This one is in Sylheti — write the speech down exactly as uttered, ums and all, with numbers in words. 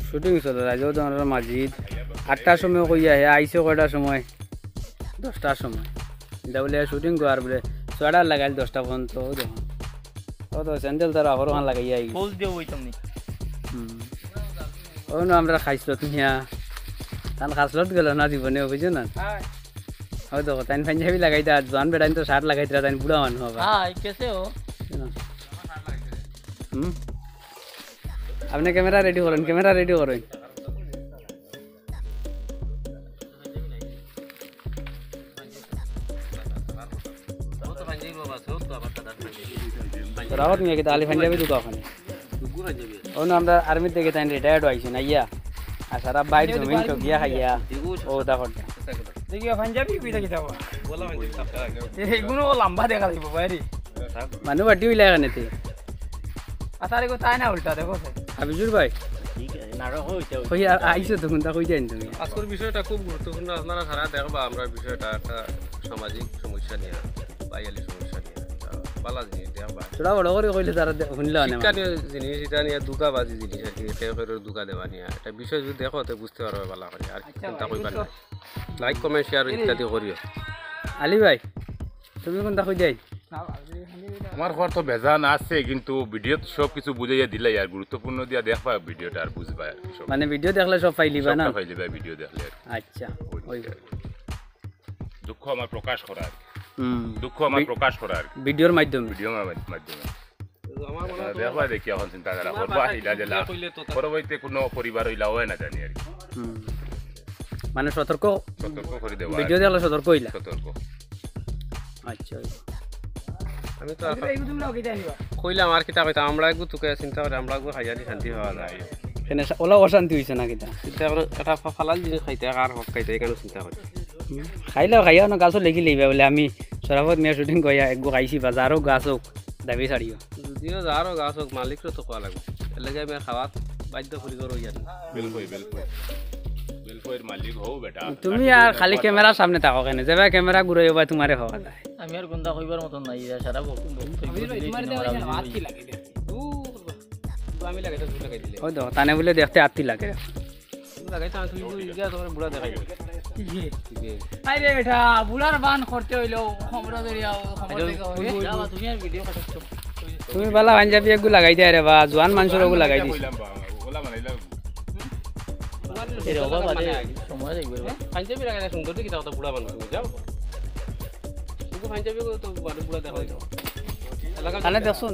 শুটিং চলে, আইজ তো আমরা মাঝিদ আটটার সময় কইয়া হে আইছে কয়টার সময়? দশটার সময়। ইটা বুলে শুটিং করার বুলে সোয়েটার লাগাইল দশটা পর্যন্ত। ও দেখো, ও তো স্যান্ডেল তার আবার ওখান লাগাইয়া আই। পোজ দিয়ে ওই তুমি। হুম। ও না, আমরা খাইছলত মিয়া। তান খাসলত গেল না জীবনে, বুঝছো না? ও দেখো, তাইন পাঞ্জাবি লাগাইতা, জোয়ান বেটাইন তো শার্ট লাগাইতরা, তাইন বুড়া মানুষ হবা। হ্যাঁ, কেসে ও? হুম। আপনি ক্যামেরা রেডি করেন, ক্যামেরা রেডি করেন। রাহত মিয়া কিতা আলি পাঞ্জাবি দুকা ওখানে। ও না, আমরা আর্মির দিকে তাই রিটায়ার্ড হইছি না ইয়া। আর সারা বাইর জমিন ঠকিয়া খাইয়া। ও দা করতে। দেখি পাঞ্জাবি কিতা কিতা বা? এগুলো লম্বা দেখা যাইব বাইরে। মানু বাটি হইলা এখানে তে। আচ্ছা, এগো তাই না উল্টা দেখো। হাবিজুর ভাই। কই আ-, আইছো তো, কোনটা কই যাইন তুমি? আজকের বিষয়টা খুব গুরুত্বপূর্ণ, আপনারা সারা দেখবা, আমরা বিষয়টা একটা সামাজিক সমস্যা নিয়ে, বাইয়ালি সমস্যা নিয়ে, একটা বালা জিনিস দেখবা। থোড়া বড় করে কইলে তারা দে-, শুনলে অনেক শিক্ষা মানুষ। নিয়ে জিনিস, এটা নিয়ে ধোঁকাবাজি জিনিস আর কি, কেউ কেউ ধোঁকা দেওয়া নিয়ে একটা বিষয় যদি দেখো, তো বুঝতে পারবে বালা করে, আর আচ্ছা, চিন্তা করবা না। লাইক, কমেন্ট, শেয়ার ইত্যাদি করিও। আলী ভাই, তুমি কোনটা কই যাই? আমার ঘর তো বেজান আছে, কিন্তু ভিডিওত সব কিছু বুঝাইয়া দিলাই, আর গুরুত্বপূর্ণ দিয়া দেখবা ভিডিওটা আর বুঝবা আর কি সব। মানে ভিডিও দেখলে সব পাইলিবা না? সবটা পাইলিবা ভিডিও দেখলে আর কি। আচ্ছা, ওই ওই। আর কি। দুঃখ আমার প্রকাশ করার। হুম। দুঃখ আমার ভি-, প্রকাশ করার। ভিডিওর মাধ্যমে। ভিডিওর মা-, মাধ্যমে। দেখবা দেখি এখন চিন্তা করা করবা, ইলা জেলা। পরবর্তীতে কোনো পরিবার হইলা হয় না জানি আর কি। হুম। মানে সতর্ক, সতর্ক করে দেওয়া আর ভিডিও কি। দেখলে সতর্ক হইলা? সতর্ক। আচ্ছা। আমি তো কইলাম আর কিতা কইতাম, আমরা একটু তুকে চিন্তা করি, আমরা একটু খাইয়া দি শান্তি পাওয়া যায়। কেনে সা-, ওলা অশান্তি হইছে না কিতা? চিন্তা করে একটা ফা-, ফালাল জিনিস খাইতে, আর হক খাইতে, এখানে চিন্তা করি। হুম। খাইলেও খাইয়া না গাছও লেগি লইবা বলে আমি শরাফত মিয়া শুটিং কইয়া একগু খাইছি, বাজারও গাছ হোক, দাবি ছাড়িও। যদিও যারও গাছ হোক, মালিকরও তো কওয়া লাগবে। এর লাগি আমি আর খাওয়াত বাধ্য করি করো ইয়ার। বেলফই, বেলফই। বেলফইর মালিক হও বেটা। তুমি আর খালি ক্যামেরার সামনে থাকো কেনে? যেবা ক্যামেরা ঘুরাইও বা তোমারে হওয়া যায়। আমি আর গুন্দা কইবার মতন নাই, এরা সারা বক-, বক-, আমি বক-, তোমার বক-, দেওয়া বক-, না, আত্তি লাগে দে। দূর বা। আমি লাগাই, তুই লাগাই দিলে। ওই দেখো, তানে বুলে দেখতে আত্তি লাগে। তুই লাগাই তো, তুই, তুই যা, তোমার বুড়া দেখাই দে। ইয়ে। ইয়ে। আরে বেটা, বুড়ার বান করতে হইলো, খমরা ধরিয়া, খমরা আচ্ছা, থেকে ওই, হইলে। ওই, যা, ওই। তুমি আর ভিডিও কাটাচ্ছ। তুমি বালা পাঞ্জাবি এগু লাগাই দেয় রে বা, জোয়ান মানুষের ওগু লাগাই দিস। কইলাম বা, ওলা বানাইলাম। এরে বাবা, বাদে সময় দেখবে রে বা। পাঞ্জাবি লাগাইলে সুন্দর দেখি, তাও তো বুড়া মানুষ, যাও। কিন্তু পাঞ্জাবি তো মানে বুড়া দেখা যায়। এলাকা তাহলে দেখুন।